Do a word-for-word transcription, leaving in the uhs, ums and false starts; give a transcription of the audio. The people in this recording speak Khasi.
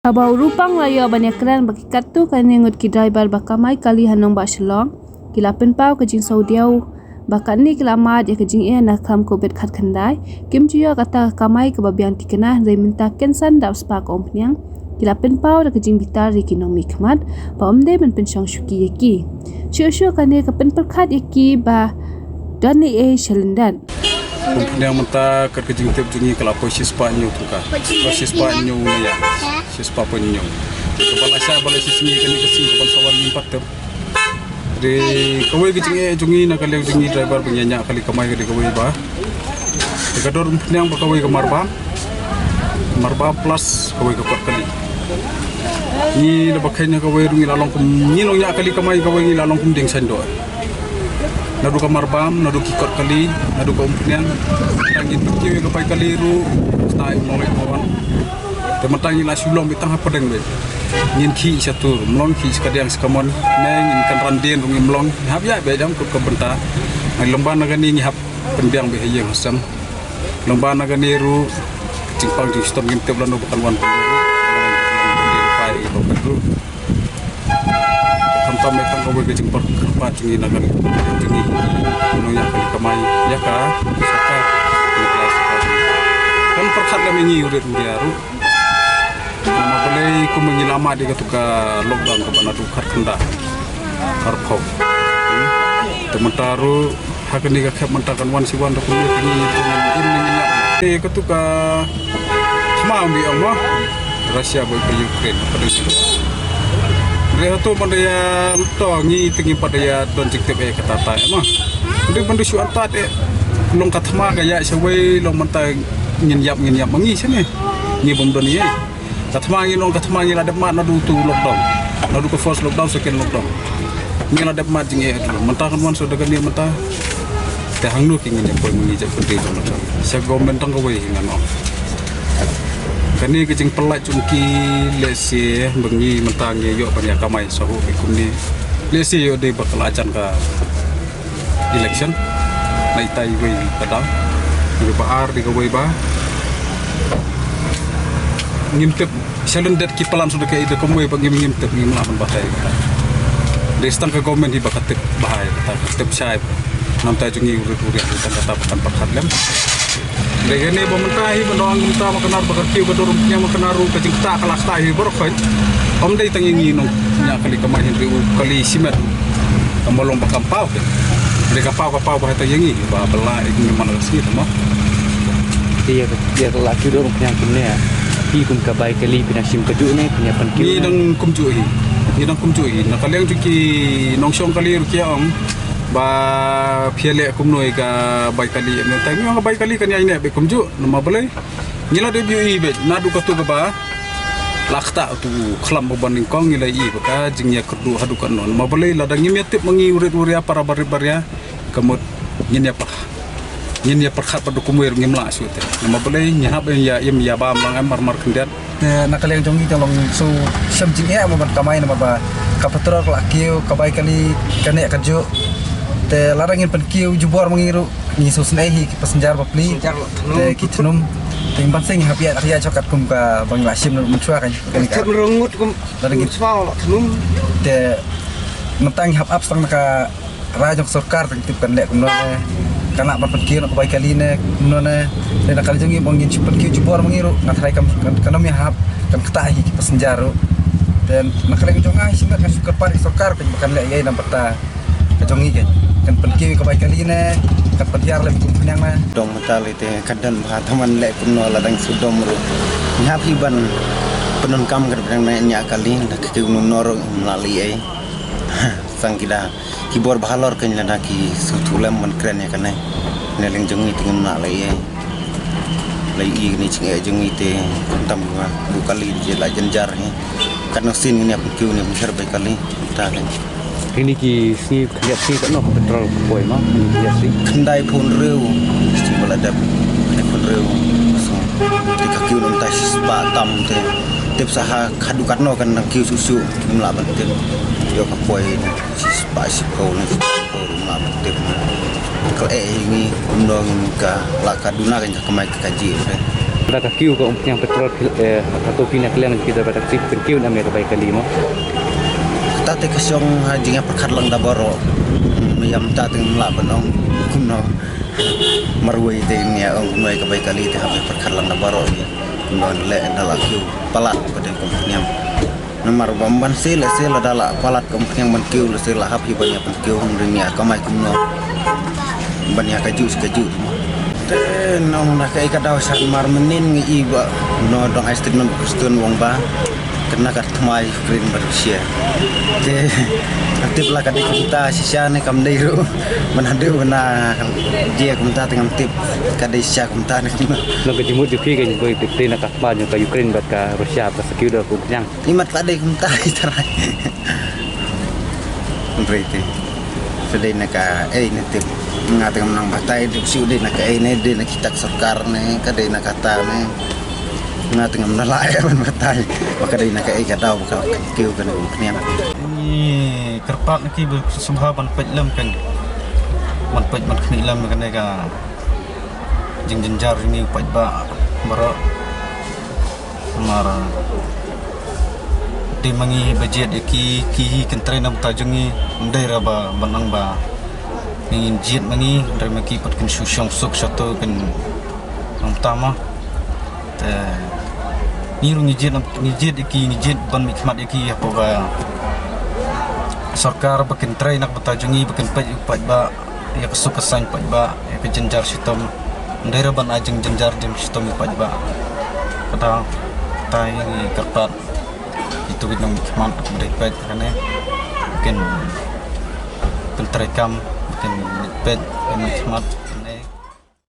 Haba u Rupang u la ïoh ban ïakren bad ki katto katne ngut ki driver ba kamai kali ha nongbah Shillong, ki la pynpaw ka jingsngewdiaw ba katne ki la mad ïa ka jingeh na ka khlam Covid khatkhyndai, kim ju ïoh kata ka kamai kaba biang thikna, hynrei mynta kynsan dap spah ka umphniang, ki la pynpaw da ka jingbitar ïa ki nongmihkhmat ba ym dei ban pynshong shuki ïa ki. Shuh shuh kane ka pynpyrkhat ïa ki ba don ei ei sha lyndet. Umphniang mynta kat ka jingtip jong ngi ka la poi shispah hynñiew tyngka. Poi shispah hynñiew na ïa. Shispah poi hynñiew. Kaba la shah ba la shisngi kane ka sngi kaban sa wan ngim pat tip. Dei kawei ka jingeh jong ngi na ka liang jong ngi driver ba ngi ñiah kali kamai ka dei kawei ba, dei ka dor umphniang ba kawei ka marbam. Marbam plus kawei ka kot kali. Ngi da ba kheiñ ha kawei ruh ngi la long kum, ngi nongñiah kali kamai kawei ngi la long kum dieng saiñdoh. Naduh ka marbam, naduh ki kot kali, naduh ka umphniang. Tang ngin pynkiew ïa ka bai kali ruh, stai mlong leh kawan. Te mynta ngi la shu long beit tang hapdeng beit. Ngin khih sha tur, mlong khih sha kadiang sha kamon. Ne ngin kynran dien ruh ngim long. Hap ïa beit dang kut ka bynta. Ngi long ban na kane ngi hap pynbiang beit ha ïing ha sem. Long ban na kane ruh jingpang jingshitom ngim tip lano ba kan wan. Khamtam ïa tang kawei ka jingpyrkhat jong ngi na kane jong ngi. Nongñiah kali kamai ïa ka sorkar. Kan pyrkhat lem ïa ngi u rit u ria ruh. Namar balei kum ngi la mad ïa katu ka lockdown kaba naduh khatkhyndai arphew. Hmm. Te mynta ruh ha kane ka khep mynta kan wan shi wan da kumne te ngi kum ngi ngi ngi. Te katu ka thma ym bi ong mo. Russia bad ka Ukraine ka dei. Re hato ban da ïa to ngi te ngi pat da ïa don jingtip eh kata ta eh mo. Dei ban da shu antat eh. Long ka thma ka ïa shawei long mynta ngin ïap ngin ïap ma ngi shane. Ngi bym don ïa. Ka thma ngi long ka thma ngi la dep mad naduh tu lockdown. Naduh ka first lockdown, second lockdown. Ngi la dep mad jingeh tu. Mynta kan wan sa da kane mynta. Te hangno ki ngin ïa poi ma ngi jait kynti jong mynta. Sa government tang kawei ngan ong. Kane ka jingpyllait jong ki lehse ba ngi mynta ngi ïoh ban ïa kamai sa hu ki kumne. Lehse ïoh dei ba ka la jan ka election. Na itai wei ka dang. Dei ba ar dei kawei ba. Ngim tip shalyndet ki plan su da ka ida kumwei ba ngim ngim tip ngim lah ban batai kata. Dei stang ka government hi ba ka tip bahai kata ka tip shai. Namta jong ngi u rit u riat tang kata ba kan pyrkhat lem. Dei kane ba mynta hi ba nong mynta ma kane ba ka kiew ka dur ym pynïang ma kane ruh ka jingktah ka la ktah hi baroh khoit. Ym dei tang ïa ngi nongñiah kali kamai hynriew kali shimet. Ka mlong ba kam paw ke. Dei ka paw ka paw ba ha ta ïa ngi ba ba la ïa ngi man la ka sngi tama. Ïa ka ïa ka la kiew dur ym pynïang kumne. Phi kum ka bai kali phi nang shim kajuh ne phi nang pyn kiew. Ngi dang kumjuh hi. Ngi dang kumjuh hi. Na ka liang jong ki nongshong kali ruh ki ong ba phi leh kumno ïa ka bai kali ne. Ta ngi ong ka bai kali kan ïa ne beit kumjuh. Namar balei? Ngi la dep ïohi beit naduh katu kaba la ktah utu u khlam ba ban nyngkong ngi la ïohi ba ka jingïakyrduh haduh katno. Namar balei lada ngim ïatip ma ngi u rit u ria para barit baria ka mut ngin ïapyrkhat. Ngin ïapyrkhat bad u kumwei ruh ngim lah shuh te. Namar balei ngi hap ïa im ïa bam lang em mar mar khyndiat. Te na ka liang jong ngi te long shu shem jingeh mo ban kamai namar ba ka petrol ka la kiew ka bai kali ka neh ka juh. Te lada ngin pynkiew jubor ma ngi ruh ngi shu snei hi ki passenger ba pli. Passenger la thnum. Te ki thnum. Te ban seng hap ïa ïa jhok katkum ka ba ngi la shim mynshuwa kan. Tep ngi rungut kum lada ngi mynshuwa la thnum. Te mynta ngi hap ap stang na ka rai jong sorkar tang tip kan leh kumno ne. Kan lah ban pynkiew na ka bai kali ne kumno ne. Te na ka jong ngi ba ngin shu pynkiew jubor ma ngi ruh nga tharai kam kan kan ym ïa hap kan ktah hi ki passenger ruh. Te na ka liang jong nga hi shu ngat nga shu kyrpad ïa sorkar kan ba kan leh ïa na bynta ka jong ngi kan. Kan pynkiew ka bai kali ne kan pynhiar lem kum pynïang ne. Dong mynta lei te kan don bha tang ban leh kumno la dang shu dom ruh. Ngi hap hi ban pyndonkam kan pynïang ne ñiah kali da ka kiew kumno ruh ym lah lei ei. Sang ki da ki bor ba halor kan lada ki sngewthuh lem ban kren ïa kane. Ne leng jong ngi te ngim lah lei ei. Lei i kane jingeh jong ngi te khamtam ka bu kali je la jynjar hi. Katno sien ngin ïa pynkiew ne pynsher bai kali. Ta kan. Kine ki sngi khyndiat sngi katno ka petrol ka poi ma kine ki sngi. Khyndai phew hynriew. Sngi ba la dep khyndai phew hynriew. So te ka kiew nang ta shispah tam te. Tip sa ha haduh katno kan nang kiew shuh shuh. Ngim lah ban tip. Ïoh ka poi shispah shiphew ne shispah shiphew ruh ngim lah ban tip. Ka eh hi ngi kumno ngin ka lah ka duna kan ka kamai ka kajih. Da ka kiew ka Umphniang Petrol, eh, ka to pina kliang kita ba taxi phin kiew nam ïa ka bai kali mo. Kata te ka shong ha jingïapyrkhat lang da baroh. Ym ïa mynta te ngam lah ban ong kumno. Marwei te ngin ïa ong kumno ïa ka bai kali te hap ïapyrkhat lang da baroh ïa. Kumno leh da la kiew palat ka dei ka Umphniang. Namar ba ym ban seh leh seh lada la palat ka Umphniang ban kiew leh seh la hap hi ban ïa ban kiew hynrei ym ïa kamai kumno ban ïa kajuh shi kajuh mo. Te nong na kaei ka daw sha namar mynnin ngi i ba no dang ai statement ba Kristen wang ba kane ka thma Ukraine bad Russia. Te ka tip la ka dei kumta shisha ne kam dei ruh. Ban haduh na jia kumta te ngam tip ka dei shisha kumta ne kumno. Nong ka jingmut jong phi ka jingkoi tip te na ka thma jong ka Ukraine bad ka Russia ba sa kiew da ka Umphniang. Imat ka dei kumta i tarai. Hynrei te. Sa dei na ka ei ne tip. Nga te ngam nang batai dei shu dei na ka ei ne dei na kita ka sorkar ne ka dei na kata ne. Nga te ngam nang lah ban batai. Ba ka dei na ka ei ka daw ba ka kiew kane ka Umphniang. Ngi kyrpad na ki ba sngewbha ban peit lem kan. Ban peit ban khmih lem kane ka jingjynjar jong ngi u paidbah baroh. Namar dei ma ngi ba jied ïa ki, ki hi kin trei na bynta jong ngi, ym dei ra ba ban nang ba ngin jied ma ngi, hynrei ma ki pat kin shu shong suk shato kin nang tam ma. Te ngi ruh ngi jied, ngi jied ïa ki, ngi jied ban mihkhmat ïa ki hapoh ka sorkar ba kin trei na ka bynta jong ngi, ba kin peit ïa u paidbah, ïa ka suk ka saiñ paidbah, ïa ka jynjar shitom. Ym dei ra ban ai jingjynjar jingshitom ïa paidbah. Kata, kata ngi kyrpad ïa tu ki nongmihkhmat ba dei peit kane. Kin, kin treikam, kin peit, kin mihkhmat.